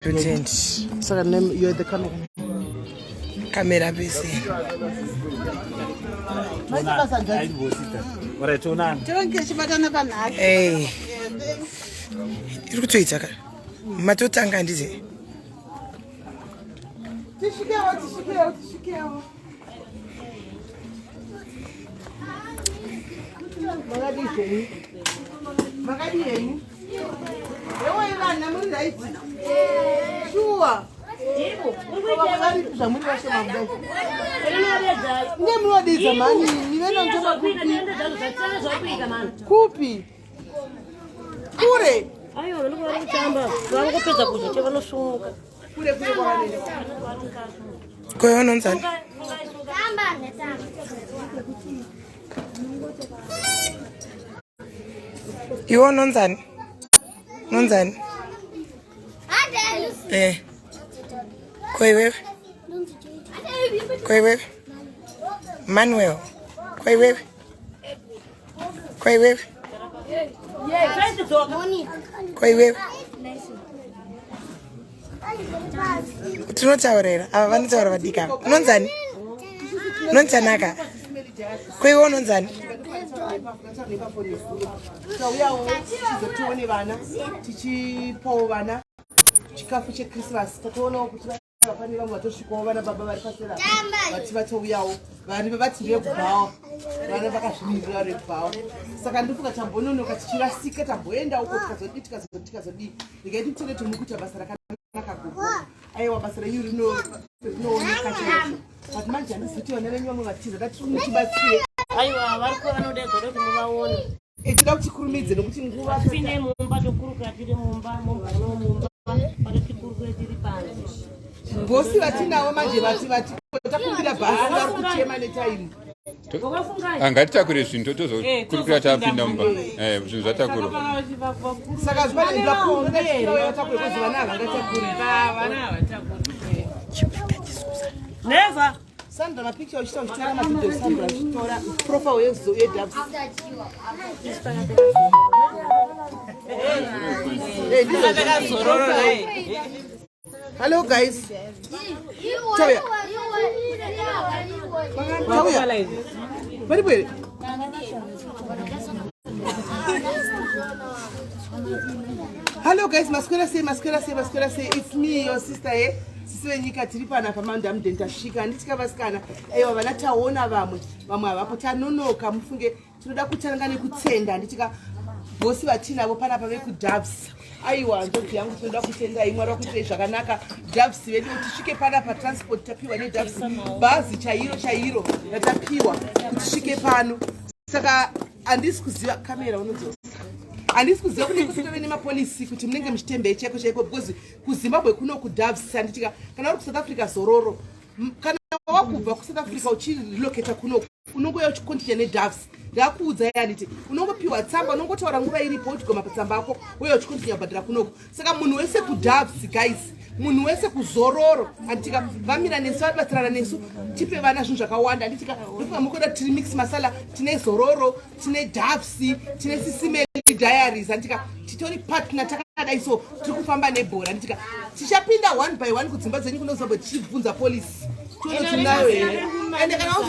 Pretend. Saka name you're the camera. Camera person. Maita basa nzvadzi. Alright, tonana. Tinenge tichibatana panhaka. Hey. Iri kutoita ka. Matotanga handiti? Tisvikewo, tisvikewo, tisvikewo. Makadii zvenyu? Makadii henyu? Yewai vana muri right? Shuwa. Vakadii zvamuri vashoma kudai? Ndiye munodidza mhani mine nonzvoma kupi? Kupi? Kure. Aiwa vanenge vari kutamba vangopedza kudya che vanosumuka. Kure kure kwavanoenda. Ko iwe unonzani? Iwe unonzani? Unonzani? Eh. Ko iwewe? Ko iwewe? Manuel. Ko iwewe? Ko iwewe? Ko iwewe? Tinotaurira ava vanotaura vadiki ava. Unonzani? Unonzanaka? Ko iwe unonzani? Tauyawo tizotione vana tichipawo vana chikafu chechristmas tatoonawo kuti pane vamwe vatosvikawo vana baba vari pasera vati vatouyawo vari vati ndevekubhawa vana vakazvimirira vari vekubhawa saka ndofunga tambononoka tichirasika tamboenda uko tikazodii tikazodii tikazodii regai titende kuti muri kuita basa rakanaka gogo aiwa basa renyu rinooneka chaizvo but manje handizivi kuti vana venyu vamwe vatiza dati mutibatsire Aiwa vari kuva vanodaidzwa kuti muvaone. Eh, toda kuti tikurumidze nokuti nguva Tipinde mumba tokurukura tiri mumba mumba mumba pano tikurukure tiri panze. Bosi vatinavo manje vati vati takumbira bhasi vari kuchema netaimu. Wakafunga Ngatitakure zvinhu tozokurukura tapinda mumba. Eh, zvinhu zvatakurwa. Saka zvipane vatakure kozi vana havangatakuri. Never. Sandra mapicture uchiita uchitora mavideo Sandra uchitora profile yezo yedubs. Eh, ndizvo. Hello guys. Tauya. Tauya. Varipo here? Hello guys, maswera sei, maswera sei, maswera sei. It's me, your sister eh. Sisi venyika tiri panapa mandamuden tasvika handiti vasikana. Aiwa vana taona vamwe, vamwe havapo tanonoka mufunge tinoda kutanga nekutenda handiti ka bosi vatinavo panapa vekuDoves. Aiwa nzodzi yangu tinoda kutenda Mwari vakuitirei zvakanaka. Doves vedu tisvike panapa transport tapiwa neDoves bhazi chairo chairo ratapiwa kuti tisvike pano. Saka handisi kuziva kamera unodzosa handisi kuziva kuti kusingave nemapolisi kuti munenge muchitembei chaiko chaiko because kuZimbabwe kuno kuDoves handitika kana uri kuSouth Africa zororo kana wakubva kuSouth Africa uchirelocata kuno unongouya uchicontinue neDoves ndakuudza yaniti unongopiwa tsamba unongotaura nguva iripo uchigoma patsamba ako uye uchicontinue kubhadhara kunoku saka munhu wese kuDoves guys munhu wese kuzororo handitika vamira nesu vabatsirana nesu tipe vana zvinhu zvakawanda handitika ndofunga mukuda tiri mix masala tine zororo tine Doves tine Sisimeli Diaries handitika titori partner takadai so tiri kufamba nebhora handitika tichapinda one by one kudzimba dzenyu kunozimbabwe tichibvunza polisi tione tinayo here ende kana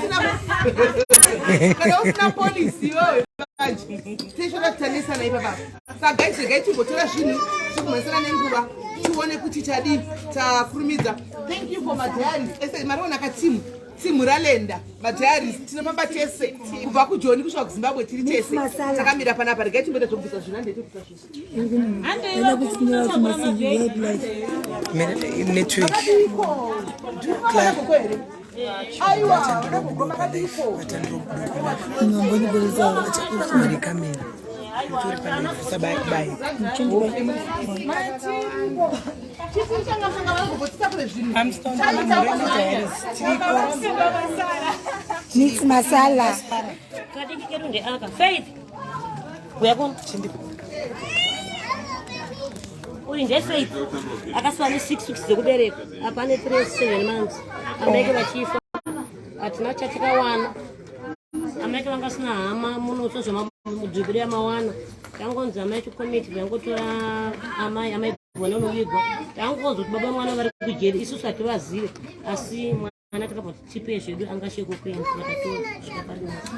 usina polisi iwewe manje tichona titanesana ipapa saka guys regai timbotora zvinhu tikumhanyisana nenguva tione kuti tadii takurumidza thank you for madiaries ese mariona katimu timu ralenda madiaries tinofamba tese kubva kuJoni kusvika kuZimbabwe tiri tese takamira panapa regai timboita zvokubvisa zvinhu handei tobvisa zvinhu Network. Makadiko ndikuko here aiwa gogo makadiko Mari kamera. Mutori palive sabai bai. chisi changasanga titakure zvinhu Diaries tiriko. Mix masala. Kadiki kedu ndeaka. Faith. Uya kuno. Uyu ndeFaith. Akasiwa ne6 weeks dzekubereka. Apa ane 3 7 months. Amai vachifa. Hatina chatikawana. Amai vanga vasina hama muno sezvamadzvibiri yamawana. Yangonzi amai chikomiti yangotora amai amai. Mwana unovigwa tangonzwa kuti baba mwana vari kujeri, isusu hativazive, asi mwana takabva kuti tipe zvedu angasheko kuenda vakatora svika pari nhasi.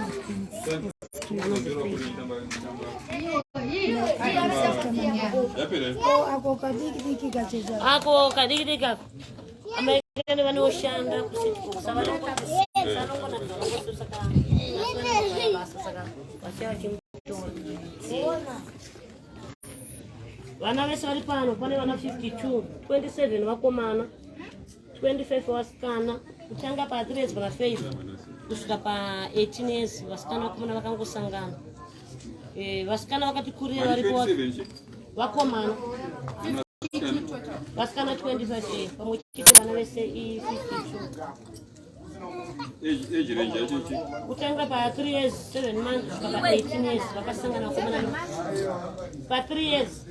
Ako kadiki diki kachecha. Ako kadiki diki ako. Amaikane vanoshanda kusanongonasaka saka vachava chimutora. Vana vese vari pano, pane vana 52, 27 vakomana, 25 vasikana, kutanga pa 3 years pana Faith kusvika pa 18 years. Vasikana vakomana vakangosangana. Vasikana vakati kurira varipo, vakomana, vasikana 25 pamwe chete, vana vese i52. Kutanga pa 3 years 7 months kusvika pa 18 years vakasangana vakomana, pa 3 years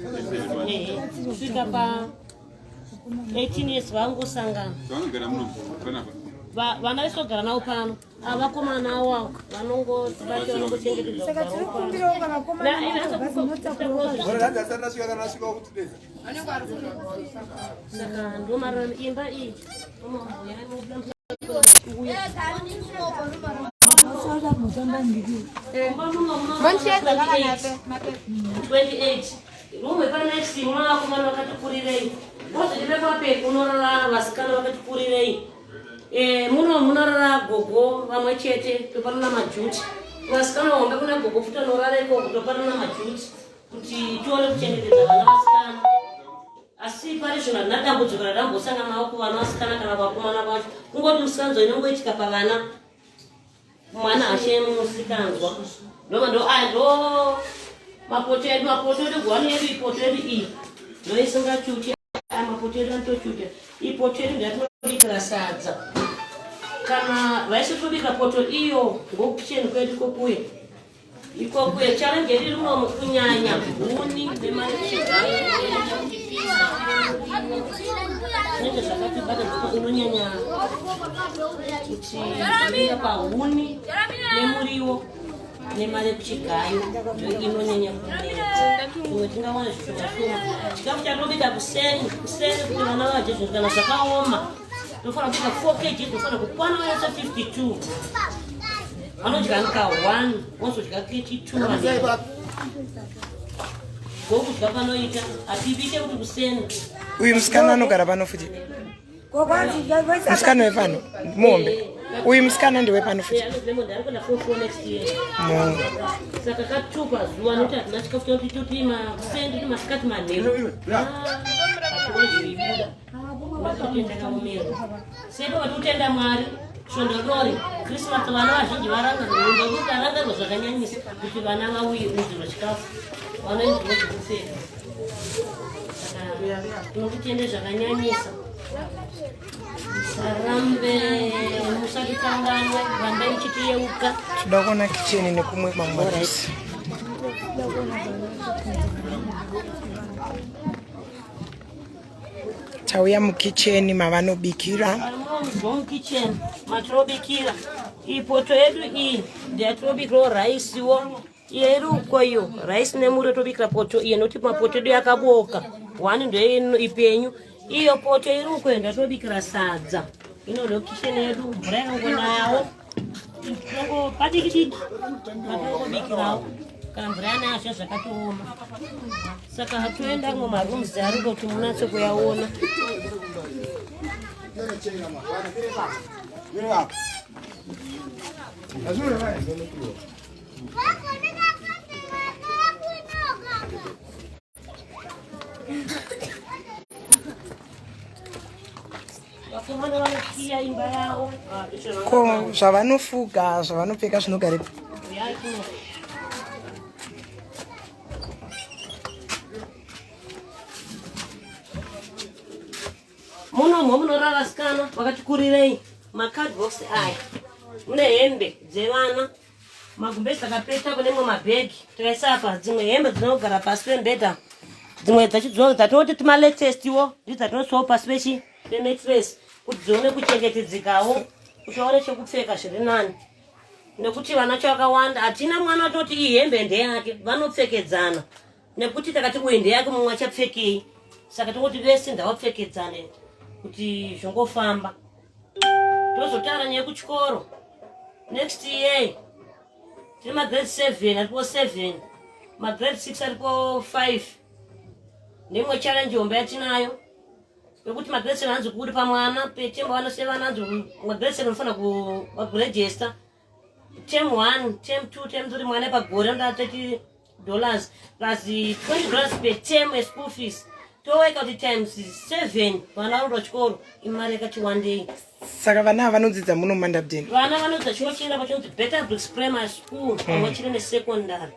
kusvika pa 18 years vangosangana. Vana vese vagara navo pano, ava vakomana avo vanongobata, vanongochengetedza. Saka tiri kukumbirawo vakomana vazinotakurawo. Saka ndo mararamo imba iyi. Uya Moncheza kana nape. 28 rumwe panext muna vakomana vakati kurirei, vozodire pape kunorara vasikana vakati kurirei. Muno munorara gogo vamwe chete, topanana majuti. Vasikana hombe kuna gogo futi anorara ikoko, topanana majuti kuti tione kuchengetedza vana vasikana. Asi pari zvino handina dambudziko randambosangana navo kuvana vasikana kana vakomana vacho, kungoti musikanzwa inongoitika pavana, mwana ashe musikanzwa. Ndoma ndo aya ndo mapoto edu, mapoto edu gwani yedu, ipoto yedu iyi ndo isingachuchi. Aya mapoto edu anotochucha. Ipoto yedu ndoyatinobikira sadza kana vaisi tobika poto iyo ngokukicheni kwedu kokuye ikokuye. Challenge yedu iri munomu kunyanya huni nemari kuchigaro zvinenge zvakatibata, inonyanya kuti ika pahuni nemuriwo nemari yekuchigayo ndo inonyanya kunetsa. Imwe tingawana zvishoma shoma. Chikafu chatinobika kuseni kuseni kuti vana vadye zvinhu kana zvakaoma, tofanira kubika 4 kg, tofanira kukwana vese 52 vanodya nka 1 vozodya 32. Gokudya panoita hatibike kuti kuseni. Uyu musikana anogara pano futi, musikana wepano muhombe uyu, musikana ndewepano futi. Arikuenda form 4 next year. Saka katupa zuva nokuti hatina chikafu chakuti toti makuseni, toti masikati, manheru hatiwazvibuda takaomerwa. Sepo vatikutenda Mwari, svondo rori Christmas vana vazhinji varangarirwa, arangarirwa zvakanyanyisa kuti vana vauye udzirwa chikafu, vanoinzirwa zvekupfeka. Saka tinokutende zvakanyanyisa. Musarambe, musatikanganwe, rambai muchitiyeuka. Toda kuona kicheni nekumwe mamwe marusi. Tauya mukicheni mavanobikira. Mukitchen matinobikira, iyi poto yedu iyi ndeyatinobikirawo raisiwo. Iyo iri uko iyo raisi nemuriwo, tobikira poto iyo nokuti mapoto edu yakaboka one ndo ipenyu. Iyo poto iri uko iyo ndatobikira sadza. Ino ndo kitchen yedu. Mvura yakangonayawo tinongo padiki diki patinongobikirawo kana mvura yanaya zviya zvakatooma. Saka toenda mumarooms ariko kuti munatse kuyaona. Vakomana vanokiya imba yavo. Ah, izvo. Ko zvavanofuga, zvavanopfeka zvinogarepi? Uyai kuno. Munomo munorara vasikana vakati kurirei. Macardbox aya mune hembe dzevana, magumbezi akapeta kune mwe mabhegi tikaisa apa. Dzimwe hembe dzinogara pasi pembedha, dzimwe dzachidzo dzatinoti timalatestiwo ndi dzatinosawo pasi pechi pemattress kuti dzione kuchengetedzekawo, kuti vaone chekupfeka zviri nani, nekuti vana cho vakawanda. Hatina mwana watoti iyi hembe ndeyake, vanopfekedzana, nekuti takati uyu ndeyake, mumwe achapfekei? Saka tongoti vese ngavapfekedzane kuti zvongofamba. Tozotaura nyaya yekuchikoro next year. Tine magrade 7 aripo 7, magrade 6 aripo 5. Neimwe challenge hombe yatinayo yekuti magrade 7 hanzi kubuda pamwana petemba vanoseva hanzi magrade 7 unofanira kuregister term 1, term 2, term 3 mwana pagore anoda $30 plus $20 per term eschool fees. Towaika kuti times 7 vana vanoda chikoro imari yakati wandei. Saka vana ava vanodzidza muno muMandabden? Vana vanodzidza chikoro chirapa chinonzi Better Bricks Primary School pamwe chete nesecondary.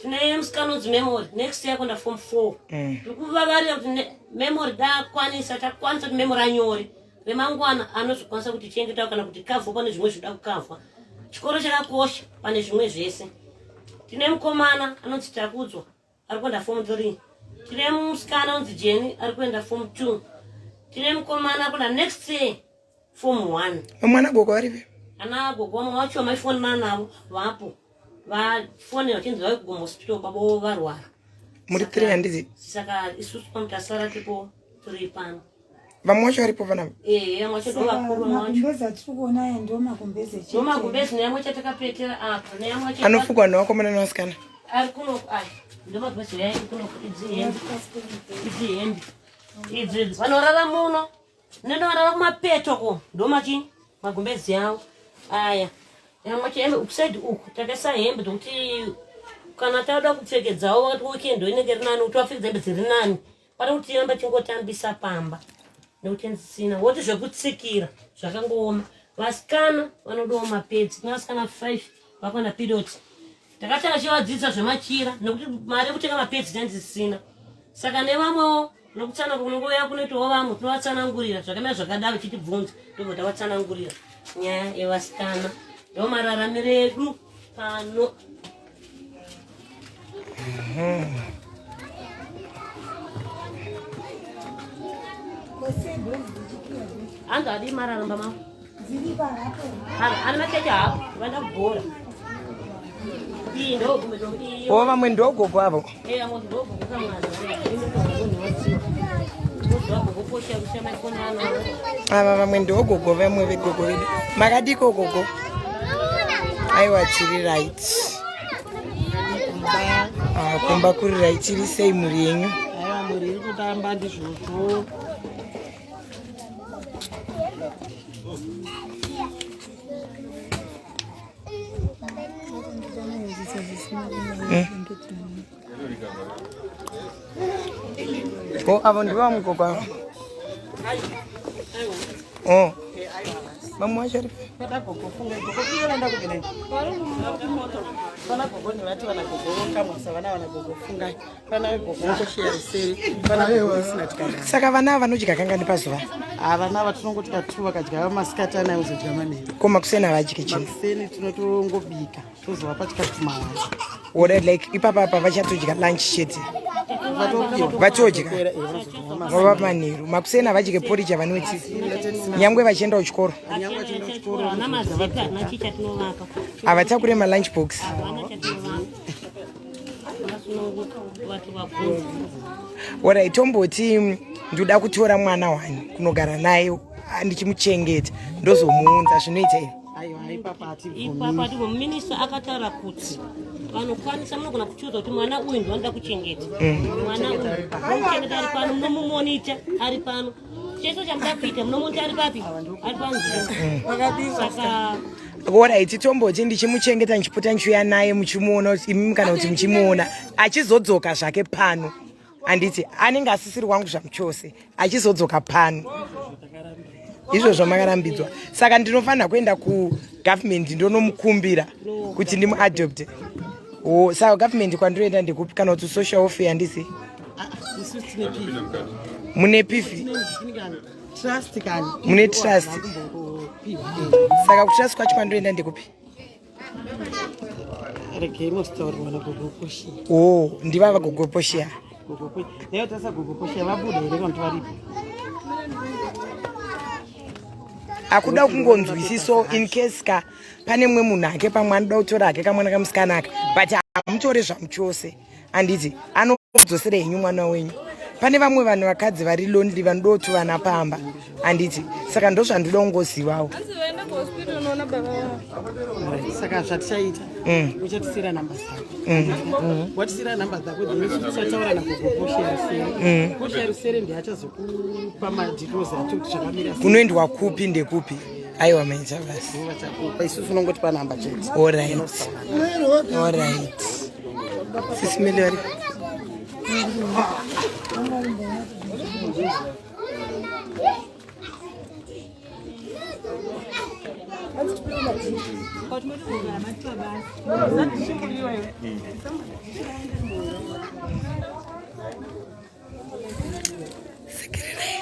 Tine musikana unonzi Memory, next year kuenda form 4. Tiri kuvavarira kuti Memory dakwanisa, takwanisa kuti Memory anyore remangwana anozokwanisa kuti chengetawo kana kuti kavhwa pane zvimwe zvinoda kukavhwa. Chikoro chakakosha pane zvimwe zvese. Tine mukomana anonzi Takudzwa ari kuenda form 3. Tine musikana anonzi Jenny ari kuenda form 2. Tine mukomana ari kuenda next year form 1. Vamwe ana gogo varipi? Ana gogo vamwe vacho maifonana navo vapo. Vafonera vachinzi vave kugoma hospital baba vavo varwara. Muri 3 handizi? Saka isusu pano tasara tipo 3 pano. Vamwe vacho varipo vanava? Eh, vamwe vacho ndo vakuru vamwe vacho. Magumbezi atiri kuona aya ndo magumbezi chete. Ndo magumbezi neyamwe chatakapetera apa neyamwe chacho. Anofukwa nevakomana nevasikana. Ari kuno aya. Ndo magumbezi aya kuno idzi hembe. Idzi hembe. Idzi vanorara muno. Nenorara kumapeto ko ndo machi magumbezi avo aya. Yamwe hembe upside uku takaisa hembe dzokuti kana tauda kupfekedzawo vakati weekend inenge iri nani kuti wapfekedza hembe dziri nani. Pane kuti tiramba tingotambisa pamba nekuti ndisina woti zvekutsikira zvakangooma. Vasikana vanodawo mapedzi. Tine vasikana 5 vakuenda period. Takatanga chivadzidzisa zvemachira nekuti mari yekutenga mapedzi tandisina. Saka nevamwewo nokutsanangura kunongouya kunoitawo vamwe tinovatsanangurira zvakamira zvakadaro chitibvunza ndobva tavatsanangurira nyaya yevasikana. Ndo mararamiro edu pano. Hanzi adii marara mba mavo? Ana makeche hapo, vaenda kubhora. Iyi ndo iyi. O vamwe ndogogo avo. Eh, vamwe ndogogo kamwana. Ava vamwe ndogogo vamwe vegogo vedu. Makadiko gogo? Aiwa tiri right. Ah, kumba kuri right. Tiri sei mhuri yenyu? Aiwa mhuri iri kutamba ndizvozvo. Oh, avo ndivo vamwe gogo avo. Oh. Vamwe vacho varipi? Pana gogo funga gogo kuyo vanda kupi nai? Pana gogo ndivati vana gogo kamwasa vana vana gogo fungai. Pana gogo ngoshiya ruseri. Pana gogo isina tikadaro. Saka vana ava vanodya kangani pazuva? Ah, vana ava tinongoti katu vakadya masikati anaya kuzodya manheru. Ko makuseni havadyi chii? Makuseni tinotongobika tozovapa chikafu mahara. Ora like ipapa apa vachatodya lunch chete. Vatodya. Vava manheru. Makuseni havadye porridge havanwetsi. Nyangwe vachienda kuchikoro. Havana mazita, havana chii chatinovapa. Havatakure ma lunch box. Havana chatinovapa. Vasununguka vati vabvunze. Ora tomboti ndoda kutora mwana wani kunogara naye ndichimuchengeta ndozomuunza zvinoita here? Aiwa ipapa hatibvumi. Ipapa hatibvumi. Minista akataura kuti vanokwanisa munogona kuchuza kuti mwana uyu ndinoda kuchengeta. Mwana uyu munomuchengeta ari pano, munomumonita ari pano. Chese chamuda kuita munomonita ari papi? Ari panzvimbo. Saka Alright, tomboti ndichimuchengeta ndichipota ndichiuya naye muchimuona kuti imimi kana kuti muchimuona achizodzoka zvake pano. Handiti anenge asisiri wangu zvamuchose achizodzoka pano. Izvozvo makarambidzwa. Saka ndinofanira kuenda kugovernment ndonomukumbira kuti ndimuadopte. Oh, saka government kwandinoenda ndekupi kana kuti social welfare handisi? Isusu tine pifi. Mune pifi? Trust kani. Mune trust. Saka kutrust kwacho kwandinoenda ndekupi? Regei mositaurirwa nagogo Poshia. Oh, ndivava gogo Poshia. Gogo Poshia. Dai tasa gogo Poshia vabuda here kana kuti varipo? Akuda kungonzwisiso in case ka pane mumwe munhu ake pamwe anoda kutora hake kamwana kamusikana aka but hamutore zvamuchose handiti anodzosera henyu mwana wenyu. Pane vamwe vanhu vakadzi vari lonely vanoda kuti vana pamba, handiti? Saka ndozvandoda kungozivawo. Saka zvatichaita, uchatisiyira namba dzako. Watisiyira namba dzako, then isu tichataura nagogo Posha Rusere. Posha Rusere ndiye achazokupa madetails acho kuti zvakamira sei. Kunoendwa kupi, ndekupi? Aiwa, maita basi. Vachakupa, isusu unongotipa namba chete. Alright, sisi Meli vari. Sekererai.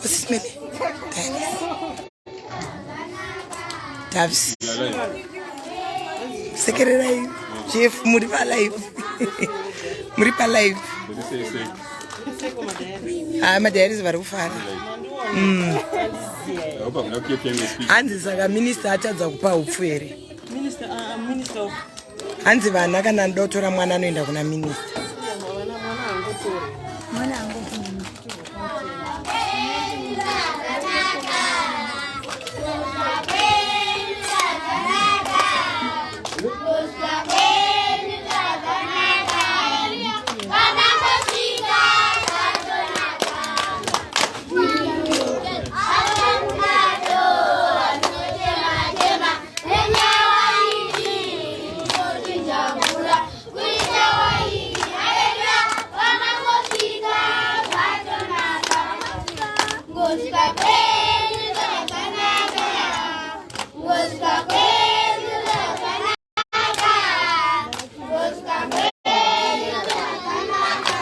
Sisi Meli. Davis. Sekererai. Jeff, muri palive. Muri palive. Sei sei? Ah, madiaries vari kufara. Hope I'm not keeping speech. Hanzi saka minista atadza kupa upfu here? Minister, minister of Hanzi vana kana anoda kutora mwana anoenda kuna minista. Mwana mwana angotora. Mwana angotora. Ngosvika kwedu zvakanaka, ngosvika kwedu zvakanaka, ngosvika kwedu zvakanaka,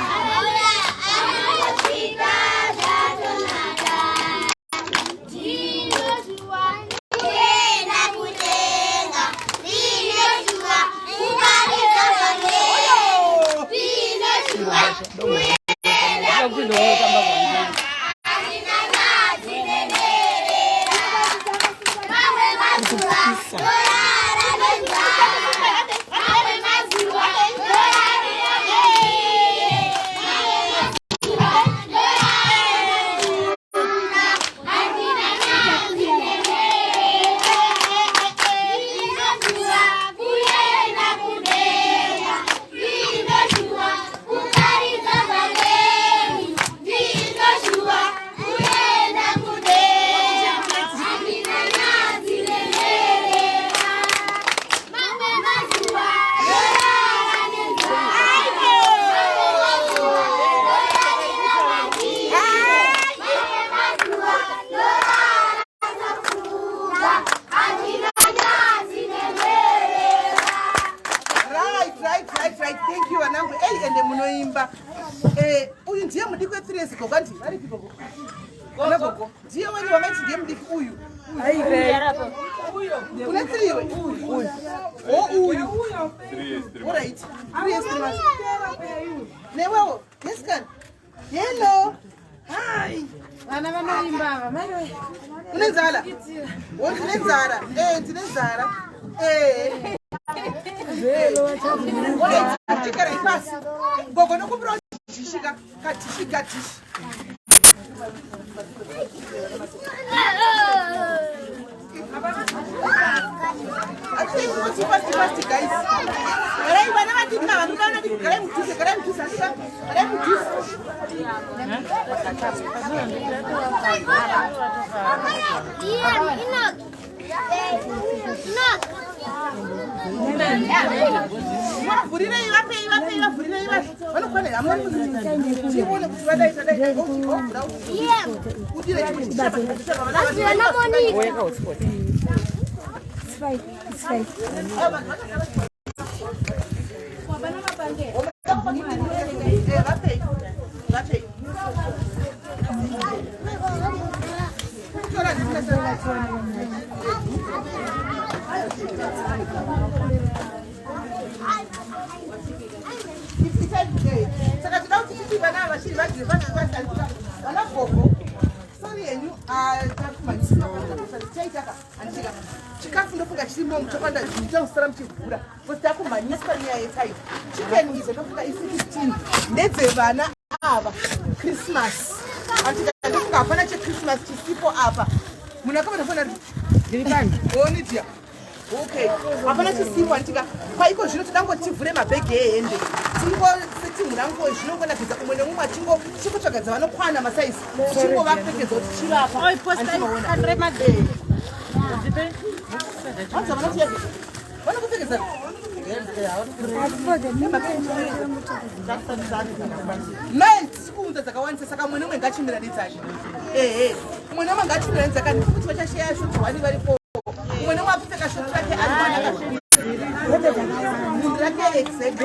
anosvika zvatonaka. Ndinoshuwa kuenda kudenga, ndinoshuwa kuparidza vhangeri, ndinoshuwa kuenda kudenga. Handina nyadzi nenherera, mamwe mazuva ndorara nenzara, mamwe mazuva ndorarira mhere, mamwe mazuva ndorara nenzara. Handina nyadzi nenherera, ndinoshuwa kuenda kudenga, ndinoshuwa kuparidza vhangeri, ndinoshuwa kuenda kudenga. Handina nyadzi nenherera, mamwe mazuva ndorara nenzara, mamwe mazuva ndorarira madhiri, mamwe mazuva ndorara safuga. Handina nyadzi nenherera. Right, thank you, vanangu. Ei, ende munoimba. Uyu ndiye mudiki we3 years. Gogo, andi varipi gogo? Ana gogo ndiye wenyu wamaiti ndiye mudiki uyu? Une 3 iwe? Uyu o uyu? 3 years, 3 months. Alright, 3 years, 3 months. Newewo? Yes kan. Hello, hi. Vana vanoimba ava, maiwe. Une nzara? O, ndine nzara. Ndine nzara. Alright, tigarai pasi. Gogo, nokumbira dhishi ka, kadhishi, kadhishi. Ati fast fast, guys. Garai, vana vadiki ava, vana vadiki, garai mudhuze, garai mudhuze, andika, garai mudhuze. Ian, Enoch. Enoch. Vavhurirei, vapei, vapei, vavhurirei, vanokwana. Hamuna tione kuti vadai, tadai, ovhura. Ian. Udire chimwe. Vana Monica. It's fine. It's fine. Vapei, vapei. Tora. Saka toda kuti titi vana ava vachiri vagere pasi. Vana gogo, sorry henyu, takumhanyisaachaitaka, handitika chikafu ndofunga chirimo muchokwanda, zviita kusara muchivhura because takumhanya. Tisamhanyiswa nyaya yetime. Chicken idzo ndofunga i16 ndedzevana ava Christmas. Andika ndofunga hapana cheChristmas chisipo apa. Munhu akabata foni ari Ndiri pano. Oni dear. Okay. Hapana chisipo andika. Kwaiko zvino toda ngoti tivhure mabhegi ehembe. Tingo setimhu rangu zvinongonakidza umwe nemumwe achingo chingotsvaga dzavanokwana masaizi. Chingovapfekedza kuti chivapa. Andimaona. Hanzi havana kuyabika. Vanokupfekedza. Mai tiri kuunza dzakawandisa saka mumwe nemumwe ngachimira nedzake. Ehe. Mumwe nemumwe ngachimira nedzake ndikuti vachasheya shoti hwani varipo. Mumwe nemumwe apfeka shoti rake ari kwanaka. Munhu rake exact.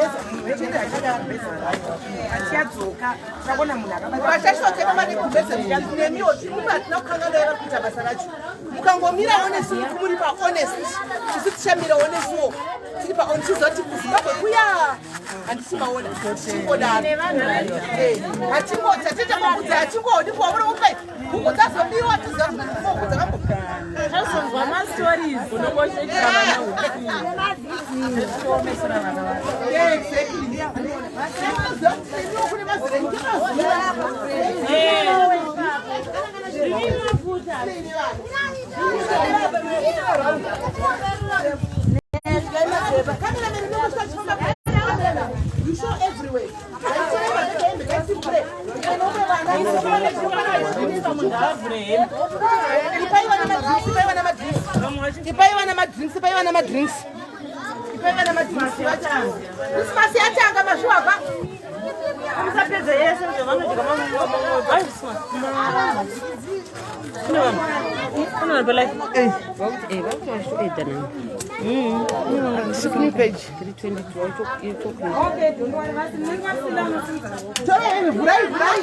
Achadzoka takona munhu akabata. Vachashota pamadekubvesa nemiwo timupe hatina kukanganwa vari kuita basa racho. Mukangomira honest muri pahonest isu tichamira honestwo tiri pahonest tiziva kuti kuZimbabwe kuya handisi maona tichingodaro hatingoti hatiite kukudza hatingodi kuwaona upe huku dzazobiwa tiziva kuti huku dzakambo Tazonzwa mastories unongoshetira vana huku. Yeah, exactly. Tinoziva kuti nemiwo kune mazirenje maziva. You show everywhere. Ipai vana madrinks, ipai vana madrinks. Ipai vana madrinks, ipai vana madrinks. Ipai vana madrinks. Christmas yatanga mashuwa ka. Musapedza yese zvavanodya mamwe. Kune vanhu. Kune vanhu palife. New page. Torai vhurai vhurai.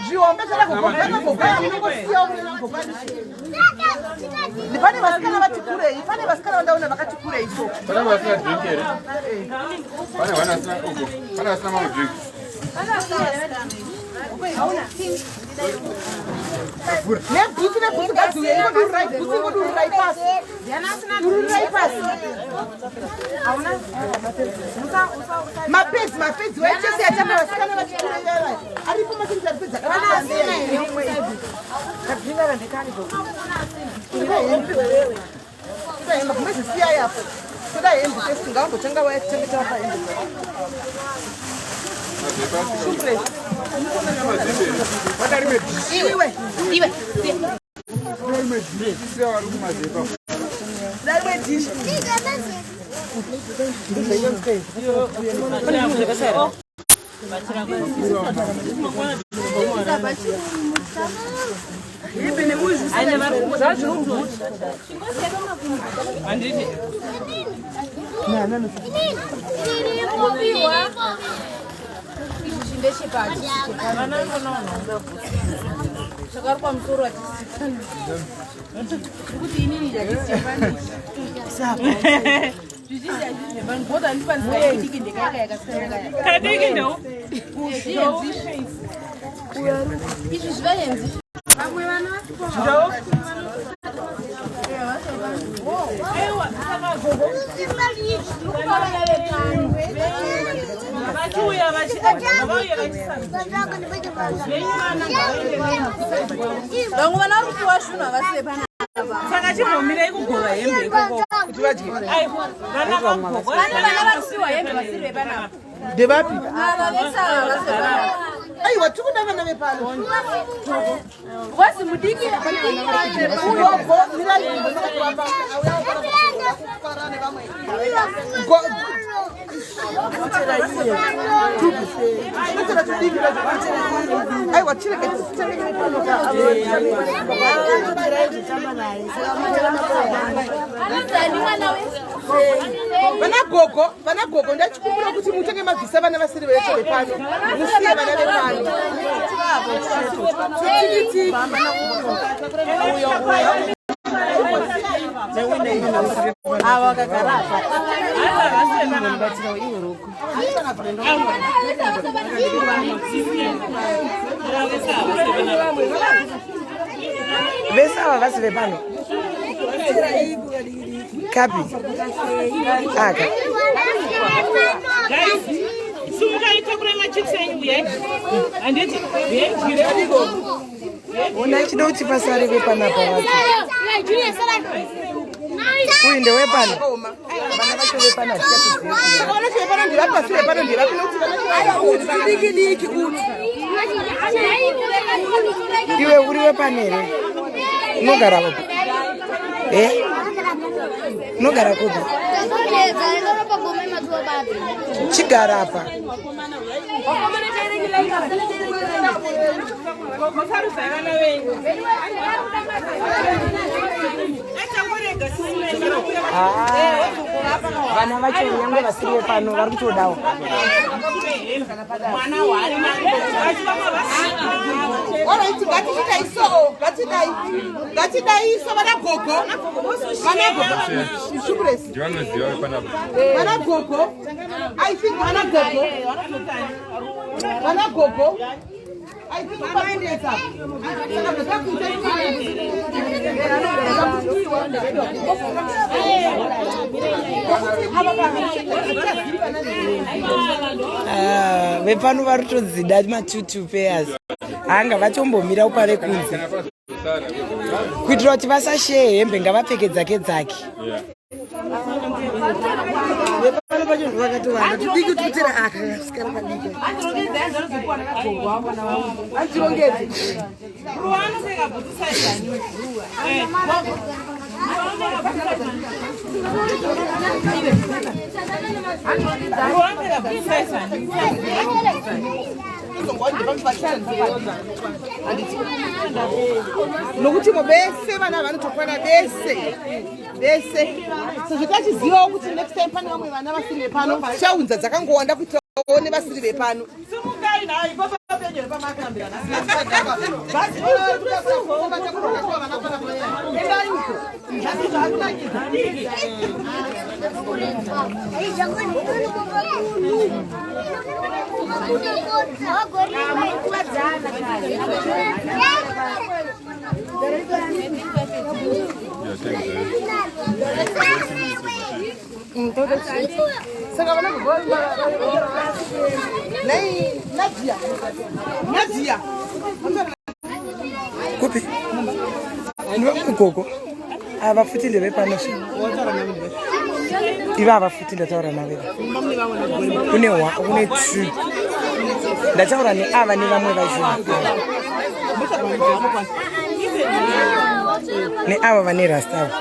Zvihombe zvakagogwa munongosiya munongogwa. Pane vasikana vati kurei, pane vasikana vandaona vakati kurei so. Pane vasina drink here? Pane vana vasina uko. Pane vasina mamwe drink. Nebhutsu nebhutsu ngadziuye ingodururai bhutsu ingodururai pasi. Dururai pasi. Mapedzi mapedzi waichese yatanga vasikana vati kurei vaya. Aripo masenzi ari pedzi akati. Kadringa kandekani Toda hembe wewe. Toda hembe kumezisiya yapo. Toda hembe first ngavambotanga vaya titange tavapa hembe. Shumbre. Iwe, iwe. Sisiya vari kumazepa. Dai rimwe dish. Chakarukwa musoro hachisi kuti inini hachisi zvizhinji hazvisi zvevanhu bhodha handifanisa idiki ndekayaka yakasiyana Kadiki ndo. Izvi zvivaenzi vamwe vana Vachiuya vauya vachisarudza. Vamwe vana vari kupiwa zvinhu havasi vepanapa. Saka chimbomirai kugova hembe ikoko. Kuti vadye. Aiwa, vana vagogo. Vane vana vari kupiwa hembe vasiri vepanapa. Ndevapi? Ava vese ava vasi vepanapa. Aiwa tikuda vana vepano. Wazi mudiki. Uyogo mirai kuamba. Go Tinotora tudiki aiwa chirege titenge pano ka. Anonzani mwana wese? Vana gogo, vana gogo ndachikumbira kuti mutenge mabvisa vana vasiri vecho vepano. Musiye vana vepano. Tutiki. Ava vakagara apa. Vese ava vasi vepano. Kapi. Aka. Guys, sumukai takurai machips enyu uyai. Handiti uyai Ona chida kuti pasare vepanapa vacho. Uyu ndewepano. Vana vacho vepano hatichatozivi. Saka vana vepano ndevapi vasiri vepano ndevapi nekuti vana Diki diki utu. Iwe uri wepano here? Unogara kupi? Eh? Unogara kupi? Chigara apa. Ah, vana vacho nyangwe vasiri vepano vari kutodawo. Alright, ngatichitai so, ngatidai. Ngatidai so vana gogo. Vana gogo. Shukuresi. Ndivanoziva vepanapa. Vana gogo. I think vana gogo. Vana gogo. I think vanoendesa. Saka zvatakuita Ah, vepano vari kutodzida matutu pairs hanga vatombomira upave kunze kuitira kuti vasasheye hembe ngavapfeke dzake dzake. Vepano pacho vakatowanda tudiki tutera aka kasikana kadiki. Andirongedze. Nokuti mo vese vana vanotokwana vese vese sezvo tachizivawo kuti next time pane vamwe vana vasiri vepano tichaunza dzakangowanda kuitira vaone vasiri vepano. Saka vana nei Nadia Nadia Kupi ndivamwe ava futi ndevepano sve ivava futi ndataura navo kune kune two ndataura neava nevamwe vacho neava vane rasta ava.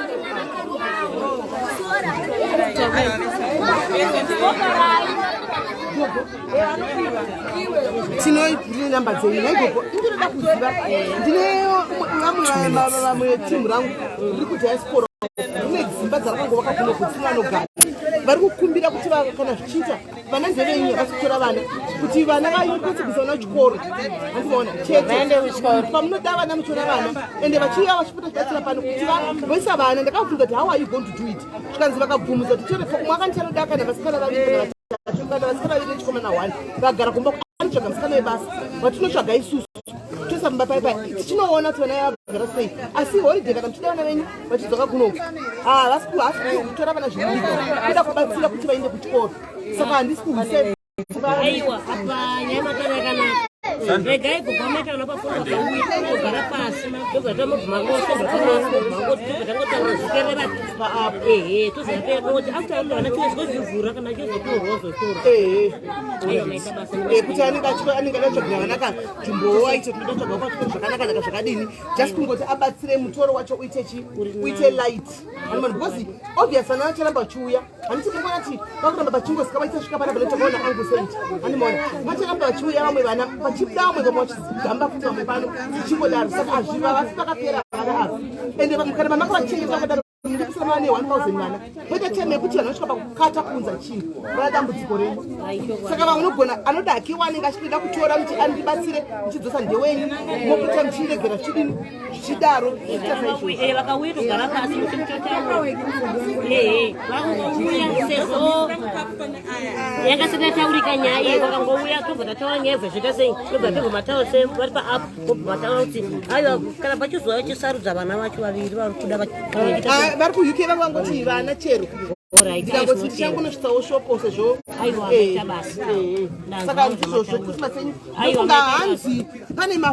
Tino ndine namba dzenyu naigogo indinoda kuziva ndine vamwe vamwe timu rangu riri kudiaspora rine dzimba dzarakangovaka kuno kutsina vanogara vari kukumbira kuti kana zvichiita vana ndevenyu havasi kutora vana kuti vana vakwanise kuisa vana kuchikoro handimaona chete pamunoda vana muchiona vana ende vachiuya vachipota chibatsira pano kuti voisa vana. Ndakabvunza kuti how are you going to do it, zvikanzi vakabvumidza kuti tore umwe akanti anoda kana vasikana vaviri kana vatatu kana vasikana vaviri nechikomana one vagara kumba anotsvaga musikana webasa watinotsvaga isusu toisa mumba pai pai tichinoona kuti vana vagara sei. Asi holiday kana muchida vana venyu vachidzoka kunoku havasi kutora vana zvinodika kuda kubatsira kuti vaende kuchikoro saka handisi kuhwisa. Aiwa, apa nyaya matara yakanaka. Regai gogo maita vana pafoni vakauya kugara pasi tobva tamubvuma vose tobva tangotaura zvikerera ehe tozapera tongoti after after vana chivezvozvivhura kana chizotorwa zotora. Aiwa, maita basa. Kuti anenge anenge adatsvagira vana ka nzvimbowo aite kuti ndatsvaga kwachikoro zvakanaka naka zvakadini, just kungoti abatsire mutoro wacho uite chi uite light Anoona, because obvious vana vacharamba vachiuya handiti mungona ti vakuramba vachingosika vaisasvika pana panotomaona angu sent andimaona vacharamba vachiuya vamwe vana vachibuda vamwe vamwe vachigamba futi vamwe pano zvichingodaro. Saka hazviva vasi vakapera vana ava ende kana vamakavachengeta vakadaro munokusana vane 1000 vana poita time yekuti vanhu vasvika pakukata kuunza chinhu vana dambudziko renyu. Saka vamwe unogona anoda hakiwa anenge achitoda kutora muti andibatsire muchidzosa ndewenyu mopota muchiregera zvichidini zvichidaro zvichiita saizvozvo. Vakauya togara pasi muchitotaura ehe vakangouya sezvo yanga sati yataurika nyaya iyi vakangouya tobva tataura nyaya bva zvoita sei tobva tobva mataura se vari paapp vobva mataura kuti aiwa kana pachizova chisarudza vana vacho vaviri vari kuda Ah, vari kuUK vanga vangoti vana chero. Ndikangoti tichangonosvitsawo shoko sezvo Aiwa, maita basa. Ndanzwa Saka ndizvozvo zvamataura. Christmas yenyu. Aiwa, Ndofunga maita basa. hanzi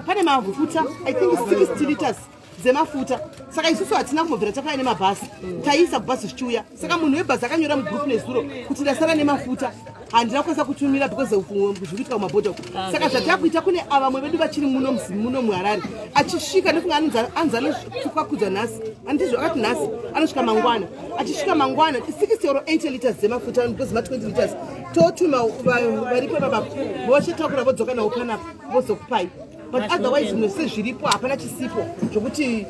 pane mafuta, I think 60 liters dzemafuta. Saka isusu hatina kumbobvira takauya nemabhasi, taiisa kubhazi zvichiuya. Saka munhu webhazi akanyora mugroup nezuro kuti ndasara nemafuta, handina kukwanisa kutumira because of zviri kuitika kumabhodha uku. Saka zvatakuita, kune ava vamwe vedu vachiri muno muno muHarare, achisvika nekunge anzi anokwakudzwa nhasi, andizvo? Akati nhasi anosvika mangwana. Achisvika mangwana, 60 or 80 liters dzemafuta, because ma20 liters, totuma varipo baba vochitakura, vodzoka nawo panapa, vozokupai. But otherwise zvimwe sezviripo, hapana chisipo zvokuti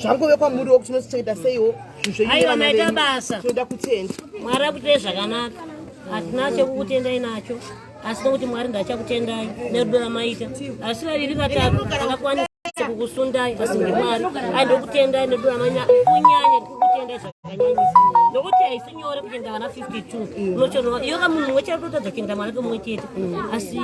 zvangove kwamuriwo kuti unochengeta seiwo zvinhu zvenyu Aiwa, nevana maita venyu. basa. Tinoda kutenda. Mwari akutei zvakanaka. Hatina chekukutendai nacho, asi nokuti Mwari ndachakutendai nerudo ramaita. Asi vaviri vatatu angakwanisa kukusundai, asi ndiMwari. Ai, ndokutendai nerudo ramanya, kunyanya ndikukutendai zvakanyanyisa, nokuti haisi nyore kuchengeta vana 52. Unochonova iyoka munhu mumwe chete kutotadza kuchengeta mwana mumwe chete, asi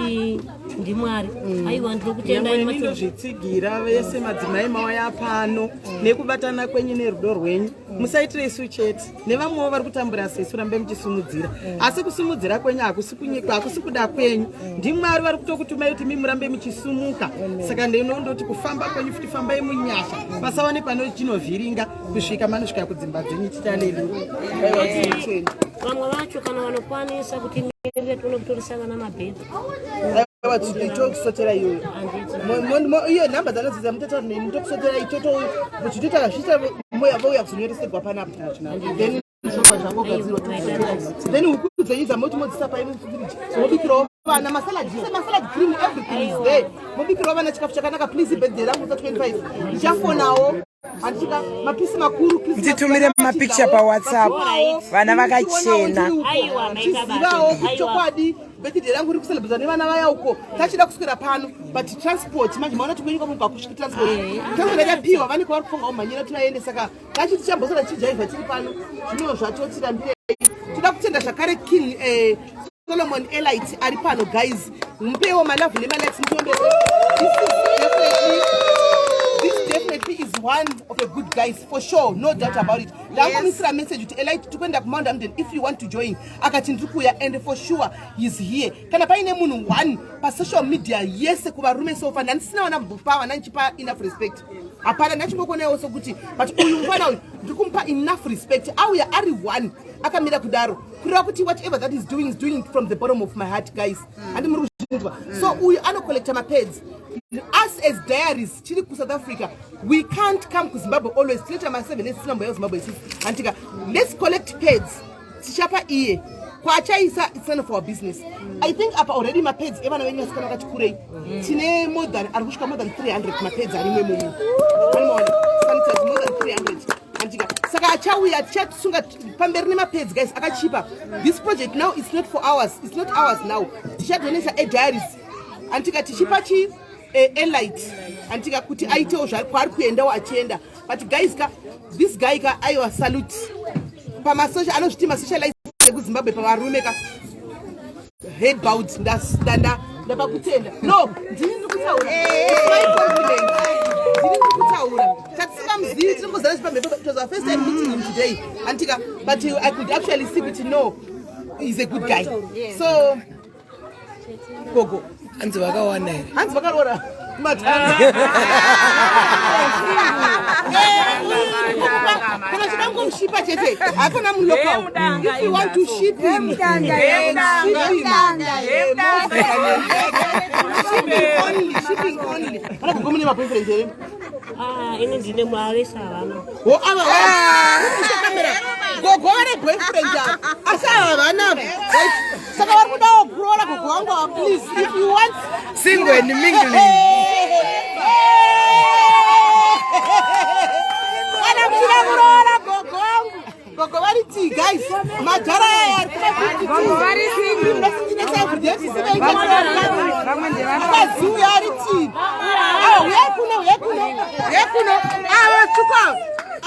ndiMwari. Aiwa, ndinokutendai. Nyangwe ndinozvitsigira vese madzimai mauya pano nekubatana kwenyu nerudo rwenyu. Musaitire isu chete, nevamwewo vari kutambura sesu, rambe muchisumudzira. Asi kusumudzira kwenyu hakusi kunyikwa, hakusi kuda kwenyu, ndiMwari vari kutokutumai kuti mi murambe muchisumuka. Saka ndinondoti kufamba kwenyu futi, fambai munyasha, pasawane pano chinovhiringa kusvika manosvika kudzimba dzenyu. Titaleluya. Vamwe vacho kana vanokwanisa kuti mirire tione kutoresa vana mabhedha. Aiwa, tokusotera iyoyo. Handiti? Iyo nhamba dzanodzidza mutataura neni, tokusotera itoto muchitoita zviita vouya kuzonyoreserwa panapa, then zvobva zvangogadzirwa. Then huku dzenyu dzamoti modzisa pai mufiriji, mobikirawo vana masalad, masalad cream, everything is there. Mobikirawo vana chikafu chakanaka. Please, birthday rangu sa 25 ndichafonawo, handichika mapisi makuru. Nditumire mapicture paWhatsApp. Vana vakachena. Aiwa, maita basa. Tizivawo kuti Aiwa. chokwadi birthday rangu riri kucelebrata nevana vaya uko. Tachida kuswera pano, but transport manje maona tikwenyu kwamunhu kakusviki transport. Transport yakapiwa, vanenge vari kufunga kumhanyira tivaende. Saka tachi tichambosara tichijaivha tiri pano, zvino zvatotirambirei. Toda kutenda zvakare King Solomon Elite ari pano. Guys, mupewo malove nemalikes, mutionbese. This definitely is one of the good guys for sure, no doubt about it. Ndangomisira message kuti Elite, tikuenda kuMount Hampden, if you want to join, akati ndiri kuuya, and for sure he's here. Kana paine munhu one pasocial media yese kuvarume so far ndandisina vana mbopa vana ndichipa enough respect, hapana ndachimbokonawo sokuti, but uyu mufana uyu ndiri kumupa enough respect. Auya ari one akamira kudaro, kureva kuti whatever that is doing is doing it from the bottom of my heart, guys. Handi muri kuzvinzwa? So uyu anocollecta mapads. Us as diaries tiri kuSouth Africa, we can't come kuZimbabwe always. Tinoita ma7 days tisina mboya kuZimbabwe isusu, handitika? Let's collect pads, tichapa iye kwaachaisa. It's none of our business. I think apa already mapads evana venyu vasikana vakati kurei, tine more than, ari kusvika more than 300 mapads arimwe imomo. Anomaona sanitizers more than 300, handitika? Saka achauya, tichasunga pamberi nemapads, guys, akachipa. This project now, it's not for ours, it's not ours now. Tichadonesa ediaries, handitika? Tichipa chi Elite, handitika, kuti aitewo kwaari kuendawo achienda. But guys ka, this guy ka, aiwa, salute. Pamasocial anozviti masocialite ekuZimbabwe, pavarume ka, head bowed. Ndapa kutenda. No, ndini ndiri kutaura. It's my compliment. Ndini ndiri kutaura. Tatisingamuzivi, tiri kuzara chipamhepo. It was our first time meeting him today, antika, but I could actually see kuti no, he's a good guy. So gogo. Hanzi vakawana here? Hanzi vakaroora matano. Kana chida kungoshipa chete, hakuna mulocal. If you want to ship him, ship him. Shipping only, shipping only. Pana gogo, mune maboyfriend here? Ah, ini ndine mwavese havana. Ho, ava kamera, gogo vane boyfriend ava, asi ava havana. Right, saka vari kudawo kuroora gogo vangu ava. Please, if you want Single and mingling. Kana muchida kuroora gogo vangu, gogo vari tii, guys, madhara aya ari kuma52 uyo ari tii. Ava, uyai kuno, uyai kuno, uyai kuno. Ava tsvuku ava,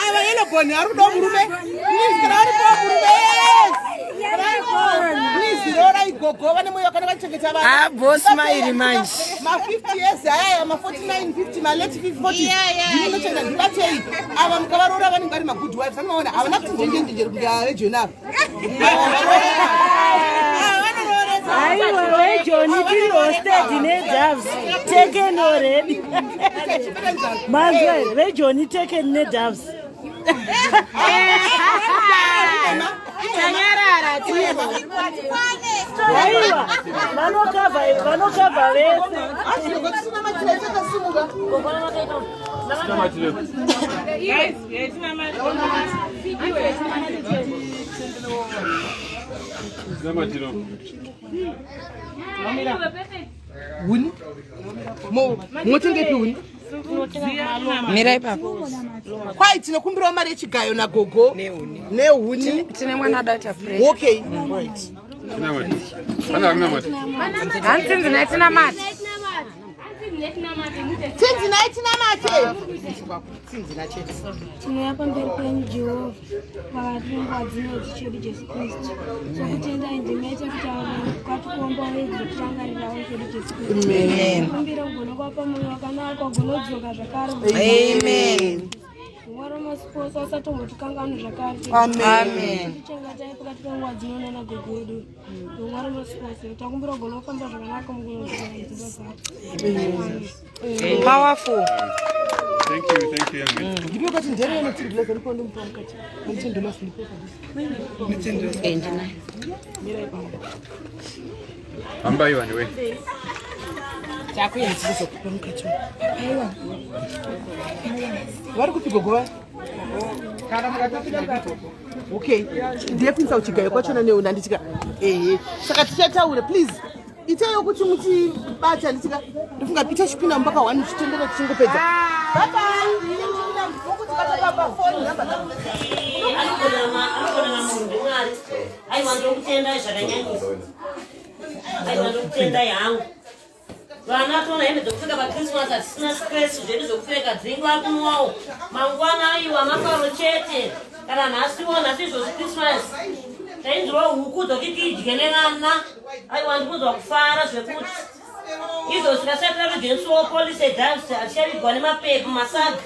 ava yellowbone, ari kudawo murume. Please, kana varipowo murume, yes, kana varipowo. Please rorai gogo vane moyo wakanaka kuchengeta vana. Ah, boss mairi manje. Ma 50 years aya ma 49 50 ma late 40. Ndinochengeta ndibatei. Ava mukavaroora vanenge vari ma good wives. Anoona havana kuti njenje njenje kuti avejoni ava. Aiwa vejoni tiri hosted nedoves taken already. Manzwa here vejoni taken nedoves. Tanyarara tiri. Aiwa vanokavha vanokavha vese. Huni? Motengepi huni? Mira ipapo. Kwai tinokumbirawo mari yechigayo nagogo nehuni. Tine mwana adaita fresh. Okay. Right. Hanzi nai tinamati. Tinzi nai tinamate. Tinzi na chete. Tinouya pamberi penyu Jehovha pakati penguva dzino chedu Jesu Kristu. Tokutendai ndima yechekutaura kwatikomba uye kutirangarirawo chedu Jesu Kristu. Amen. Kumbira kugona kwapa mwoyo wakanaka ugonodzoka zvakare. Amen. Mwari wamasiposa usatombotikanganwa zvakare. Amen. Amen. Tichengetai pakati penguva dzino nana gogo wedu. Mwari wamasiposa takumbira kugona kufamba zvakanaka mukunodzoka mudzimba dzako. Powerful. Thank you, thank you, young man. Ndipo kuti ndere yenotirigileza ndipo ndomupa mukati. Mutendo ndipo kabisa. Hamba iwani we. Kupa mukati. Vari kupi gogo vaya? Okay. Ndiye kuisa kuchigayo kwachona neuna nditika. Ehe. Saka tichataura please. Itaiwo kuti mutibata nditika. Ndofunga ita chipinda mupaka 1 chitendera tichingopedza. Bye bye. Ndokutibata pa phone number dzako. Anogona munhu ndimwari. Aiwa ndokutendai zvakanyanyisa. Aiwa ndokutendai hangu. Vana toona hembe dzokupfeka pakrismas hatisina stress zvedu zvokupfeka dzingwa kunwawo. Mangwana aiwa mafaro chete. Kana nhasiwo nhasi izvozvi Christmas. Tainzwa huku dzokuti tidye nevana. Aiwa ndikunzwa kufara zvekuti izvozvi tikasati tatojensiwawo police edance hatichavigwa nemapepa masaga.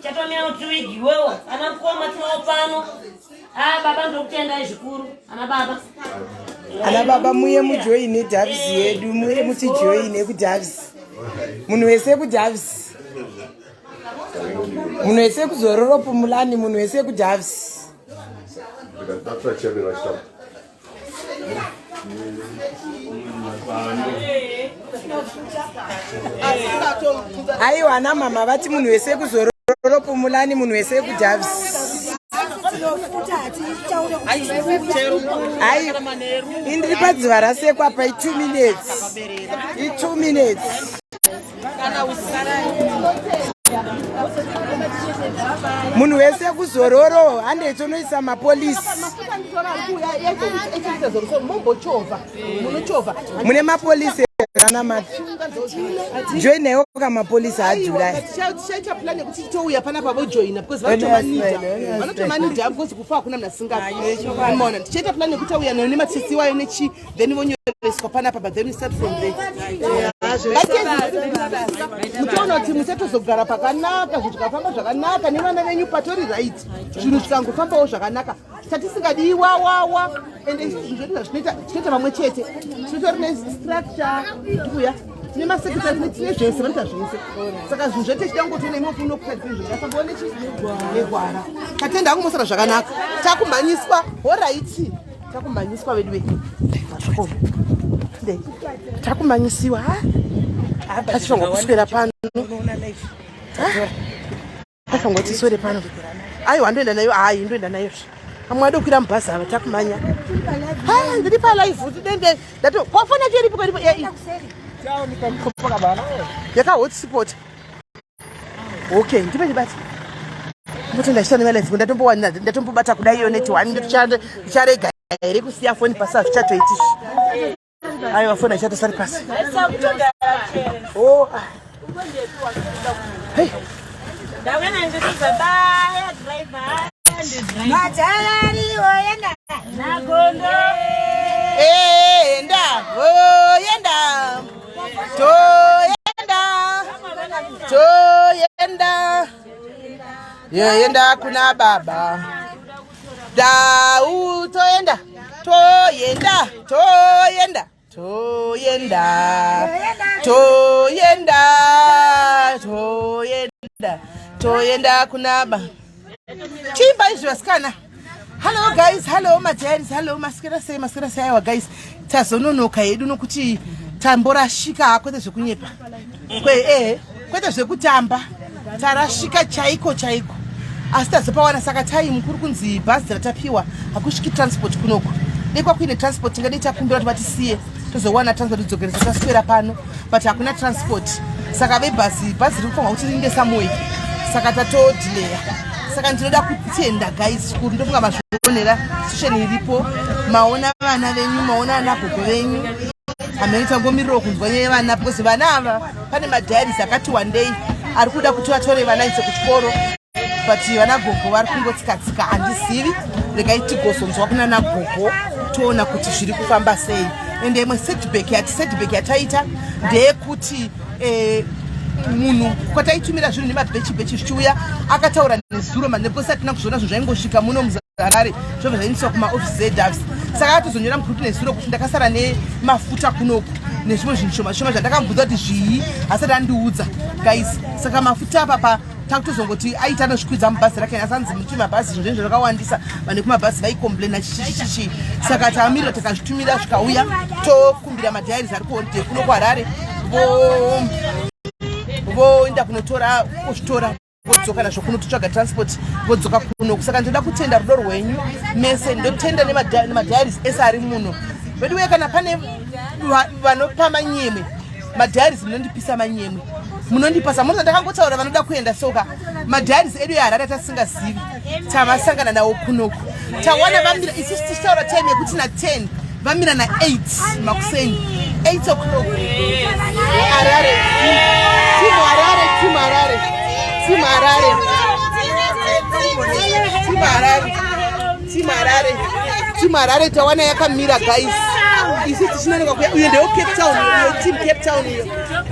Chatomira kuti tivigiwewo. Ana mukoma tinawo pano. Ah baba ndokutendai zvikuru. Ana baba. Ana baba muye mujoine Doves yedu, muye mutijoine kuDoves. Munhu wese kuDoves. Munhu wese kuzororo Pumulani, munhu wese kuDoves. Aiwa ana mama vati munhu wese kuzororo Pumulani, munhu wese kuDoves. Ai, indiri padziva rasekwa pa 2 minutes. I 2 minutes. Munhu wese kuzororo handei tonoisa mapolisi. Mafuta nditora ari kuuya yaita zoro mombochovha. Munochovha. Mune mapolisi ana mati. Joinaiwo kamapolisi aJuly. Tichaita plan yekuti titouya panapa vojoina because vanotomanida. Vanotomanida because kufa hakuna munhu asingafi. Unoona tichaita plan yekuti auya nayo nematsitsi wayo nechi then vonyoreswa panapa but then we start from there. Muchaona kuti muchatozogara pakanaka zvinhu zvikafamba zvakanaka nevana venyu patori right. Zvinhu zvikangofambawo zvakanaka. Chatisingadi wawawa ende isusu zvinhu zvedu zvazvinoita tinoita pamwe chete. Tinotori nestructure tikuya tine masekretary tine zvese vanoita zvese. Saka zvinhu zvete tichida kungotoona imomo unokuta zvinhu zvingafambawo negwara. Tatenda hangu mosara zvakanaka. Takumhanyiswa horaiti. Takumhanyiswa vedu vedu. Takumhanyisiwa ha? Tachifanirwa kuswera pano. Tafanirwa kuti tiswere pano. Aiwa ndoenda nayo, hayi ndoenda nayo. Amwe adokwira mubhazi ava takumhanya. Ha, ndiri palive tidende. Ndato kwafona yacho iripo iripo. Yaka hotspot. Okay, ndipe ndibate. Ndotenda ndichita nemalive ndatombowana ndatombobata kudai iyo net 1 ndicharega here kusiya foni pasi hazvichatoiti. Aiwa foni haichatosari pasi. Oh. Hey. Matarari oyenda Nagondo. Enda, toenda, toenda, toenda, yoenda kuna baba. Dau, toenda, toenda, toenda, toenda, toenda, toenda, toenda kuna baba. Chimba izvi vasikana. Hello guys, hello madiaries, hello masikira sei, masikira sei. Aiwa guys, tazononoka hedu nokuti tamborashika, kwete zvekunyepa. Kwe kwete zvekutamba. Tarashika chaiko chaiko. Asi tazopawana saka time kuri kunzi bhazi ratapiwa hakusviki transport kunoku. Dai kwakuine transport tingadai takumbira kuti vatisiye tozowana transport tidzokeresa taswera pano, but hakuna transport. Saka vebhazi, bhazi riri kufanirwa kuti riinde somewhere, saka tatodhileya. Saka ndinoda kutenda guys zvikuru. Ndofunga mazvionera situation iripo, maona vana venyu, maona ana gogo venyu. Hamene tangomirirawo kunzwa nyaya yevana, because vana ava pane madiaries akati wandei ari kuda kuti vatore vana ise kuchikoro, but vana gogo vari kungotsika-tsika. Handizivi, regai tigozonzwa kuna nagogo toona kuti zviri kufamba sei. Ende imwe setback yati setback yataita ndeyekuti munhu kwataitumira zvinhu nemabhechi bhechi zvichiuya akataura nezuro manhepo hatina kuzviona. Zvinhu zvaingosvika muno muHarare, zvobva zvaendeswa kumaofisi eDoves. Saka akatozonyora mugroup nezuro kuti ndakasara nemafuta kunoku nezvimwe zvinhu shoma shoma zvandakamubvunza kuti zvii, asati andiudza guys. Saka mafuta apa pa takutozongoti aita anozvikwidza mubhazi rake, asanzi muti mabhazi zvinhu zvinhu zvakawandisa, vanhu kumabhazi vaicomplaina chichichichi. Saka tamirira, takazvitumira zvikauya, tokumbira madiaries ari kuholiday kuno kuHarare voenda kunotora, kuzvitora, vodzoka nazvo kuno, totsvaga transport, vodzoka kuno. Saka ndinoda kutenda rudo rwenyu mese. Ndotenda nemadiaries ese ari muno vedu uye kana pane vanopa manyemwe madiaries, munondipisa manyemwe, munondipasa munoza. Ndakangotaura vanoda kuenda soka madiaries edu eHarare atasingazivi tavasangana nawo kunoku. Tawana vamira, isusu tichitaura time yekuti na10, vamira na8 makuseni, 8 o'clock. Harare, team Harare, team Harare, team Harare, team Harare, team Harare, team Harare tawana yakamira guys, isu tichinonoka kuya. Uyo ndewo Cape Town, iyo team Cape Town iyo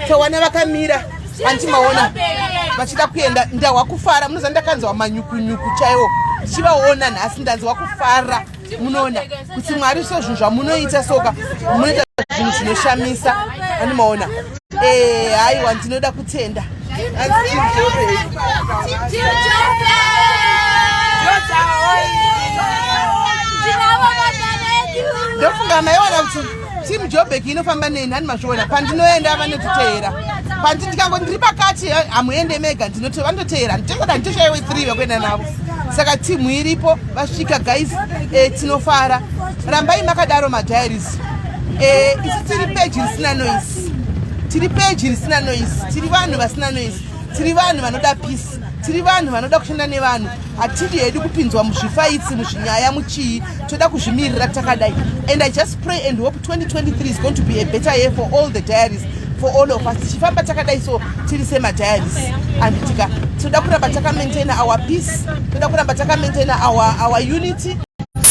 tawana vakamira, handimaona vachida kuenda. Ndahwa kufara, munoziva ndakanzwa manyukunyuku chaiwo ndichivaona nhasi. Ndanzwa kufara. Munoona kuti Mwari so zvinhu zvamunoita soka, munoita zvinhu zvinoshamisa, andimaona. Haiwa, ndinoda kutenda. Hanzi team Joburg. Ndofunga maiona kuti team Joburg inofamba neni, hani mazviona pandinoenda vanotiteera. Pandi ndikango ndiri pakati, hamuende mega, vanototeera. Nditoda nditoshaiwe 3 vekuenda navo. Saka timu iripo, vasvika guys. Tinofara, rambai makadaro madiaries. Isu tiri peji risina noise, tiri peji risina noise, tiri vanhu vasina noise, tiri vanhu vanoda peace, tiri vanhu vanoda kushanda nevanhu. Hatidi hedu kupinzwa muzvifights, muzvinyaya, muchii. Toda kuzvimirira takadai. And I just pray and hope 2023 is going to be a better year for all the diaries, for all of us. Tichifamba takadai so tiri semadiaries, anditika toda kuramba takamaintaina our peace, toda kuramba takamaintaina our unity,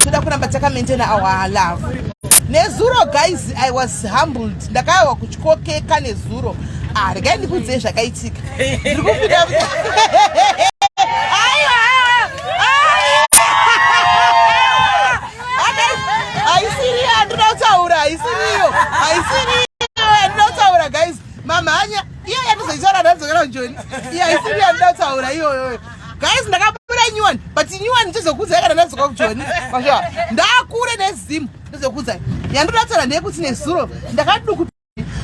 toda kuramba takamaintaina our love. Nezuro guys, I was humbled, ndakawa kutyokeka nezuro. Ah, regai ndikuudzei zvakaitika. Ndiri kupinda, aiwa, aiwa, haisiriyo handinoda kutaura, haisiriyo, haisiriyo handinoda kutaura guys. Mamhanya iyo yatozoitaura ndadzokera kujoni. Iyo haisiriyo handinoda kutaura iyoyoyo guys. Ndakabuda new one, but new one ndizokuudzai kana ndadzoka kujoni. Masha ndakure nezimu, ndizokuudzai. Yandoda kutaura ndeyekuti nezuro ndakaduku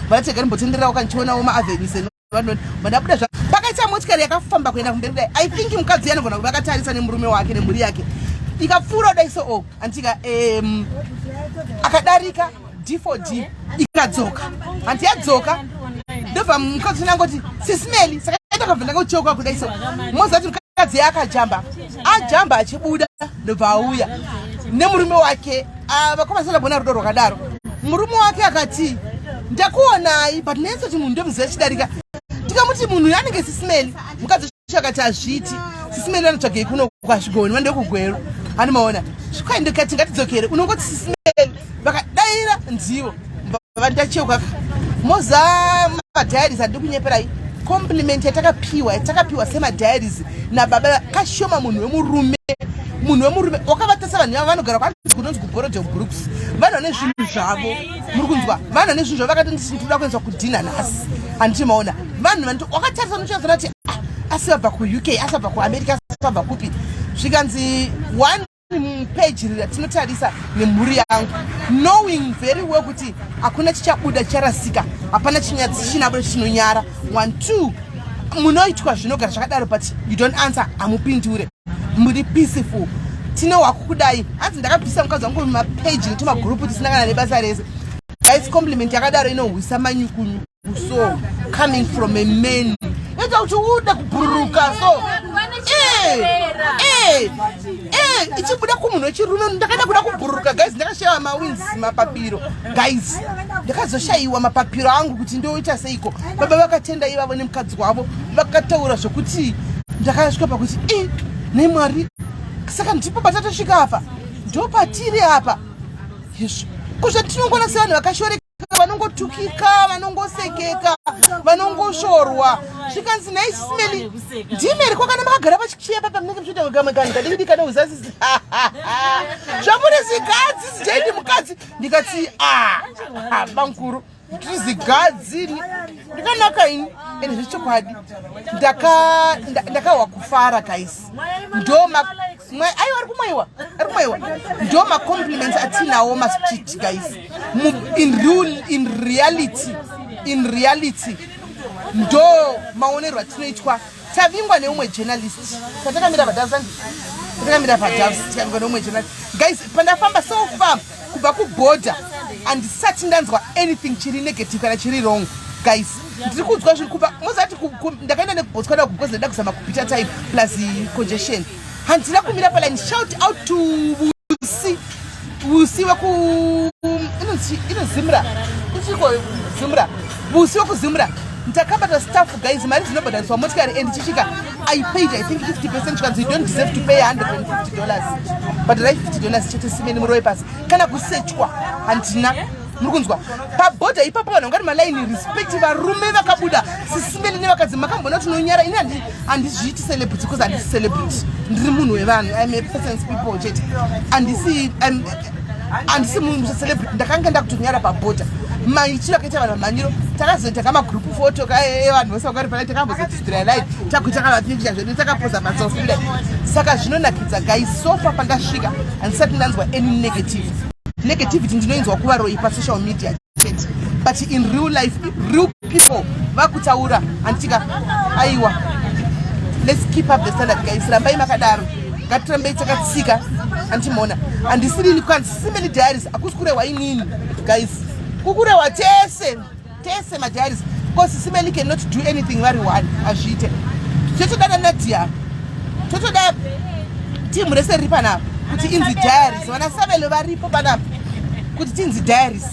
varatega ndimbotendererawo kandichionawo maavenues vanoni vandabuda zva pakaita motikari yakafamba kuenda kumberi kudai. I think mukadzi anogona kuva akatarisa nemurume wake nemhuri yake, ikapfuura kudai so o anditika akadarika D4D ikadzoka, handi yadzoka, ndobva mukadzi unangoti sisimeli. Saka ndakabva ndakaucheuka kudai so, moziva kuti mukadzi akajamba, ajamba achibuda, ndobva auya nemurume wake. Ah, vakomana sandabona rudo rwakadaro. Murume wake akati ndakuonai, but nensoti munhu ndomuziva chidarika. Tikamuti munhu uyu anenge sisimeli, mukadzi ucho akati hazviiti, sisimeli vanotsvagei kuno kwasvigoni vandekugweru. Hani maona zvikwaindikati ngatidzokere, unongoti sisimeli vakadaira ndivo vandacheuka moza madiaries andiri kunyeperai compliment yatakapiwa yatakapiwa semadiaries nababa kashoma munhu wemurume munhu wemurume wakavatasa vanhu ivavo vanogara kwanzi kunonzi kuborodale brooks vanhu vane zvinhu zvavo muri kunzwa vanhu vane zvinhu zvavo vakati ndinoda kuendeswa kudhina nhasi handiti maona vanhu vanoti wakatarisa unochivazoona kuti ah, asi vabva kuuk asi vabva kuamerica asi vabva kupi zvikanzi one page ratinotarisa nemhuri yangu knowing very well kuti hakuna chichabuda chicharasika hapana chinyadzi chinabuda chinonyara one two munoitwa zvinogara zvakadaro but you don't answer hamupindure muri peaceful tine wakukudai hanzi ndakabvisa mukadzi wangu mapeji netumagurupu tisina kana nebasa rese guys compliment yakadaro inohwisa manyukunyuku so coming from a man ita kuti ude kubhururuka so eh, eh, eh, ichibuda kumunhu wechirume ndakaida kuda kubhururuka guys ndakashaiwa mawins mapapiro guys ndakazoshayiwa mapapiro angu kuti ndoita seiko baba vakatenda ivavo nemukadzi wavo vakataura zvekuti ndakasvika pakuti e nemwari saka ndipo patatosvika apa ndopatiri apa izvo kuzvatinongona sevanhu vakashoreka vanongotukika vanongosekeka vanongoshorwa zvikanzi nhai simeli ndimeri kwakana makagara pachichiya papa munenge muchiita kamwe kanhu kadikidi kane uzasisi zvamuri zigadzi zijaidi mukadzi ndikati a ah, bamkuru ndiri zigadzi ndikanaka ini ende zvechokwadi ndakahwa kufara guys ndo aiwa ari kumwaiwa ari kumwaiwa ndo macompliments atinawo mastreet guys in, real, in reality in reality ndo maonerwo atinoitwa tavingwa neumwe journalist tatakamira padavs tatakamira padavs tikavingwa neumwe journalist guys pandafamba so far kubva kuborder andisati ndanzwa anything chiri negative kana chiri wrong guys ndiri kunzwa zviri kubva mozati ndakaenda nekubotswana because ndaida kuzama kupita time plus congestion handina kumira paline shout out to vusi vusi weku inozimra ichiko zimra vusi wekuzimra ndakabata staff guys mari dzinobhadhariswa motikari and tichisvika i paid i think 50 percent zvikanzi you don't deserve to pay 150 dollars bhadharai 50 dollars chete simeni murove pasi kana kusechwa handina muri kunzwa pabhodha ipapo vanhu vangari malaini respect varume vakabuda sisimeli nevakadzi makamboona kuti unonyara ini handizviiti celebrity because handisi celebrity ndiri munhu wevanhu im a persons people chete handisi handisi munhu celebrity ndakanga ndakutonyara pabhodha maitiro akaita vanhu vamhanyiro takazoita kamagroup photo kaevanhu vose vakari pala takambozotistira live takuita kavapikicha zvedu takapoza maselfie kudai saka zvinonakidza guys sofa pandasvika handisati ndanzwa any negative negativity ndinoinzwa kuvaroyi pasocial media chete but in real life real people vakutaura handitika aiwa let's keep up the standard guys rambai makadaro ngatirambei takatsika andimona handisirini kwanzi simeli diaries hakusi kurehwa inini guys kukurehwa tese tese madiaries because simeli cannot do anything vari one hazviite totoda nanadia totoda timu rese riri panapa kuti inzi diaries vana savelo varipo panapa kuti tinzi diaries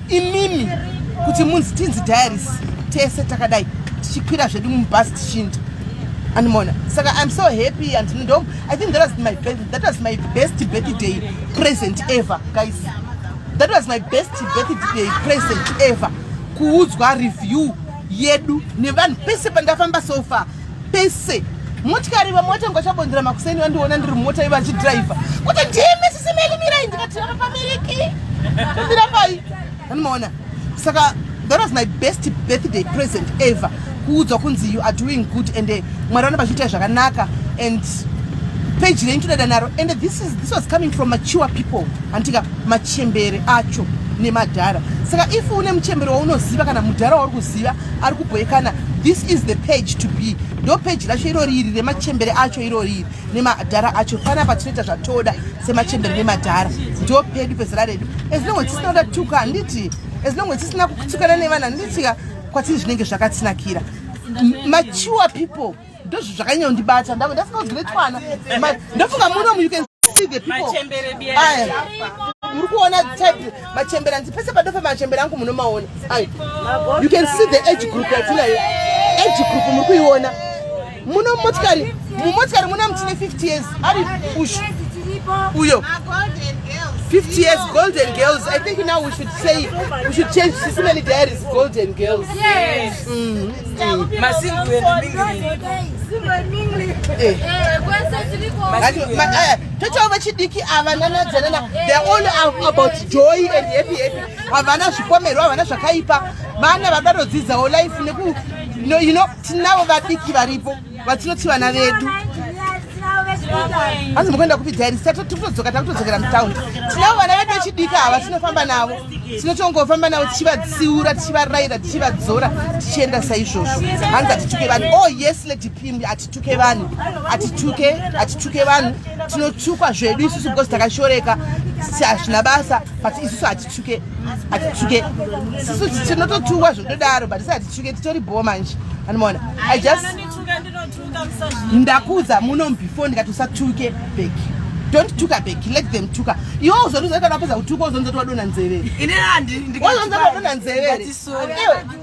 imimi kuti munzi tinzi diaries tese takadai tichikwira zvedu mubhasi tichinda andimona saka im so happy and ndo i think that was my best, that was my best birthday present ever guys that was my best birthday present ever kuudzwa review yedu nevanhu pese pandafamba so far pese motikari vamwe vatanga vachabondera makuseni vandiona ndiri mumota ivo vachidhiraivha kuti ndimi sisimeli mirai ndikati apa pamereki kumira pai anomaona saka that was my best birthday present ever kuudzwa kunzi you are doing good and eh, mwari vanoba zviita zvakanaka and page renyu todada naro and this, is, this was coming from mature people handitika machembere acho nemadhara saka if une muchembere waunoziva kana mudhara wauri kuziva ari kubhoekana this is the page to be ndo page racho irori iri remachembere acho irori iri nemadhara acho panapa tinoita zvatoda semachembere nemadhara ndo pedu pezera redu as long as tisina kuda tuka handiti as long as tisina kutukana nevanhu handitika kwatiri zvinenge zvakatinakira mature people ndozvo zvakanyanya kundibata ndasingauzire twana ndofunga muno you can see the people aya muri kuona type machembere anzi pese padofa machembere angu munomaona aya you can see the age group yatinayo age group muri kuiona muno motikari mumotikari muna mutine 50 years ari ushu Uyo. 50 years golden girls. I think now we should say we should change Sisimeli Diaries golden girls. Yes. Eh. Totawo vechidiki ava nanadzanana they are all about joy and happy happy. Havana zvipomerwa, havana zvakaipa. Vana vadarodzidzawo life neku no, you know, tinavo vadiki varipo vatinoti vana vedu. Hanzi mukuenda kupi diary takutodzoka takutodzokera mutown. Tinavo vana vedu vechidiki ava tinofamba navo. Tinotongofamba navo tichivatsiura, tichivarayira, tichivadzora, tichienda saizvozvo. Hanzi hatituke vanhu. Oh yes, Lady Pim, hatituke vanhu. Hatituke, hatituke vanhu. Tinotukwa zvedu isusu because takashoreka. Hazvina basa, but isusu hatituke. Hatituke. Isusu tinototukwa zvekudaro, but isusu hatituke, titori bho manje. Anomaona. I just ndakuudza muno before ndikati usatuke back. Don't tuka back, let them tuka. Iwe uzondiudza kana wapedza kutuka uzonzwa kuti wadonha nzeve. Uzonzwa kuti wadonha nzeve. Iwe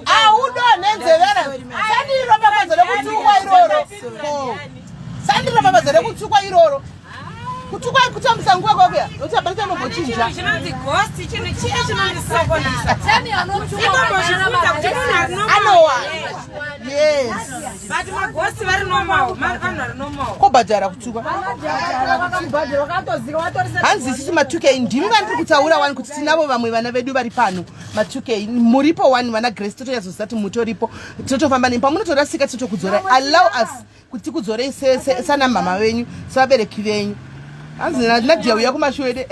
audonhe nzeve. Sandiro papadzo rekutukwa iroro. Oh. Sandiro papadzo rekutukwa iroro. Kutukwa kutambisa nguva kwakuya. Nokuti hapana chanombochinja. Chinonzi ghost chinhu chiya chinondisokonisa. Ikombozvibvunza kuti munhu ari normal. Anowa. Yes. But maghost vari normal, vanhu vari normal. Kobhadhara kutukwa. Hanzi isusu ma2K ndimi vandiri kutaura wani kuti tinavo vamwe vana vedu vari pano ma2K muripo wani vana Grace totonyatsoziva kuti mutoripo totofamba nemi pamunotorasika totokudzorai. Allow us kuti tikudzorei sana mama venyu sevabereki venyu. Hanzi Nadia uya kumashure.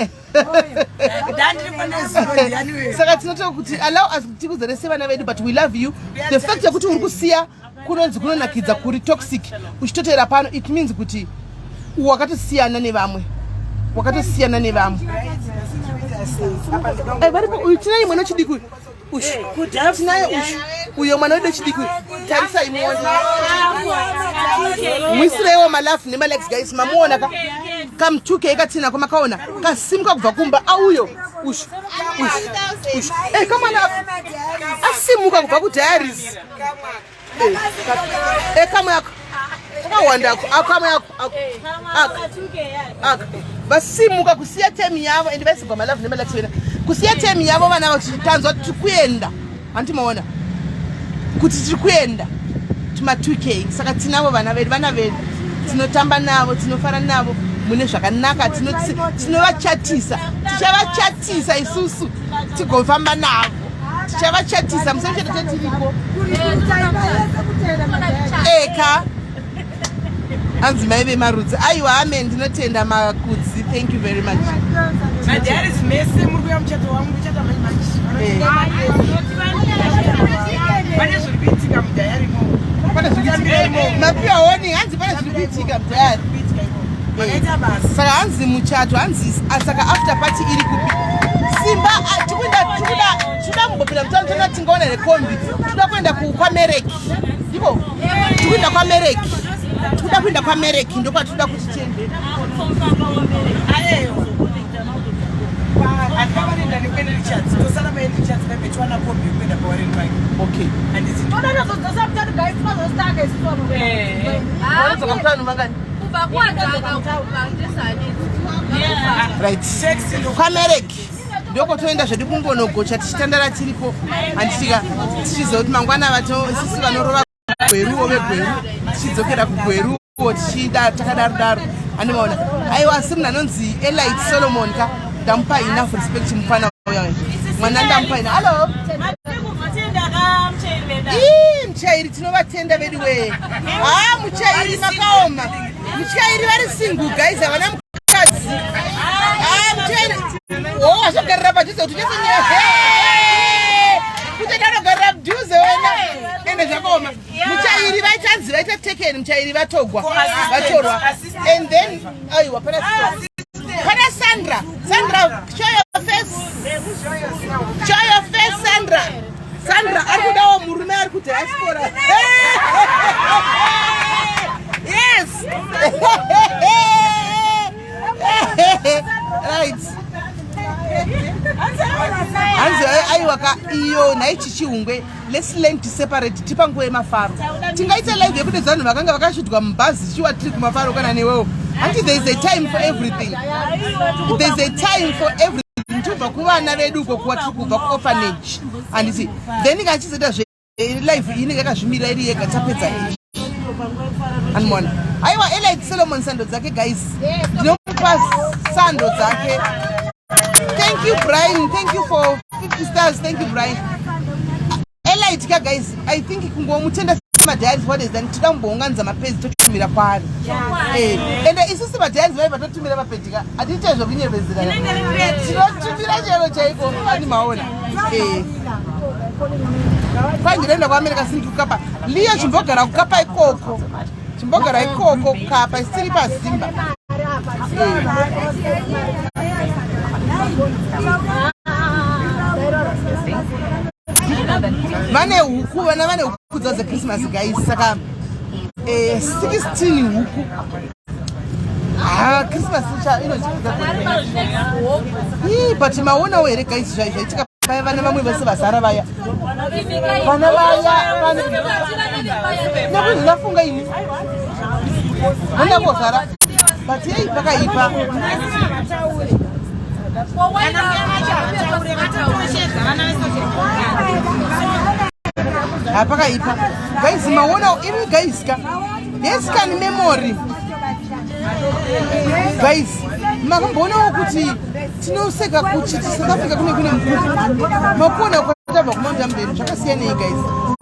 Saka tinoto kuti allow us kuti tikudzore sevana vedu, but we love you. The fact yekuti uri kusiya kunonzi kunonakidza kuri toxic uchitotera pano, it means kuti wakatosiyana nevamwe, wakatosiyana nevamwe. Varipo uyu tinaye mwana wechidiki uyu. Ushu tinaye ushu uyo mwana wedu wechidiki uyu. Tarisai muone, muisireiwo malove nemalikes guys. Mamuona ka kamutuke katinako, makaona kasimuka kubva kumba auyo ushu ushu ushu. Kamwana asimuka kubva kudiaries. Kamwe ako kakawanda ako ako kamwe ako ako ako ako vasimuka kusiya temi yavo ende vaisigwa malove nemalikes wena kusiya temi yavo vana vachitanzwa tiri kuenda hanti maona kuti tiri kuenda tuma 2K. Saka tinavo vana vedu, vana vedu tinotamba navo, tinofara navo mune zvakanaka, tinovachatisa, tichavachatisa isusu tigofamba navo, tichavachatisa musacheto tetiriko eka. Hanzi mai vemarudzi, aiwa, amen, ndinotenda makudzi, thank you very much. Madiaries mese muri kuya muchato wangu, muchata manje manje. Pane zviri kuitika mudhayari imomo. Pane zviri kuitika imomo, mapiwa warning, hanzi pane zviri kuitika mudhayari. Makaita basa. Saka hanzi muchato hanzi saka after party iri kupi? Simba, tikuenda, tikuda kumbopinda mutano tona tingaona nekombi. Tikuda kuenda kwaMereki, ndiko tikuenda kwaMereki, tikuda kuenda kwaMereki, ndokwatikuda kuti tiende. Andikavanoenda nekuenda Richards, tosara paende Richards paipe tiwana kombi yekuenda paWarren Park. Okay. Vanodzoka mutano mangani? Right, kwaMereki ndokotoenda zvedu kungonogocha tichitandara tiripo, handitika tichiziva kuti mangwana vato isusu vanorova Gweruwo veGweru tichidzokera kuGweruwo tichida takadaro daro andimaona. Aiwa, asi munhu anonzi Elite Solomon ka ndamupa enough respect mufana uya mwana ndamupa ina. Hallo. Ii, muchairi tinovatenda vedu wee. Ha, muchairi makaoma, muchairi vari single guys, havana mukadzi. Ha, muchairi wo wazogarira padhuze kuti unyatso kuti ndanogarira mudhuze wena, ende zvakaoma. Muchairi vaitanzi vaita taken, muchairi vatogwa, vatorwa, and then aiwa, pana Sandra. Sandra, show your face, show your face, Sandra. Sandra ari kudawo murume ari kudiaspora. Yes, right. Hanzi aiwa ka iyo nhai chichihungwe, let's learn to separate. Tipa nguva yemafaro, tingaita live yekudedza vanhu vakanga vakasvitwa mubhazi chiwa tiri kumafaro kana newewo. Hanti there is a time for everything. There is a time for everything. Tobva kuvana vedu uko kuwa tiri kubva kuorphanage. Handiti then kachizoita zve life inenge yakazvimira iri yega tapedza izvi. Anmona. Aiwa Elite Solomon sando dzake guys. Ndinomupa sando dzake. Thank you Brian. Thank you for 50 stars. Thank you Brian. Elite ka guys, I think kungomutenda madiaries what is done tida kumbounganidza mapedzi totumira kwaari. Eh, ende isusu madiaries vai vatotumira mapedzi ka hatiite zvekunyepedzera. Tinotumira chero chaiko ani maona. Eh. Kwai ndinoenda kuAmerica sindi kukapa. Leo chimbogara kukapa ikoko. Chimbogara ikoko kukapa isiri paZimba. Eh. Vane huku, vana vane huku dzavo dzechristmas guys, saka 16 huku. Ah, Christmas inotyika. But maonawo here guys zvaitika paya vana vamwe vese vazara vaya. Vana vaya vana nekuti ndafunga ini. Vana vozara. But hey pakaipa. Hapakaipa. Guys maona imi guys ka. Yes kan memory. Guys, makamboonawo kuti tinoseka kuchiti South Africa kune kune mukuku. Makuona kwatabva kuMount Hampden zvakasiyanei guys.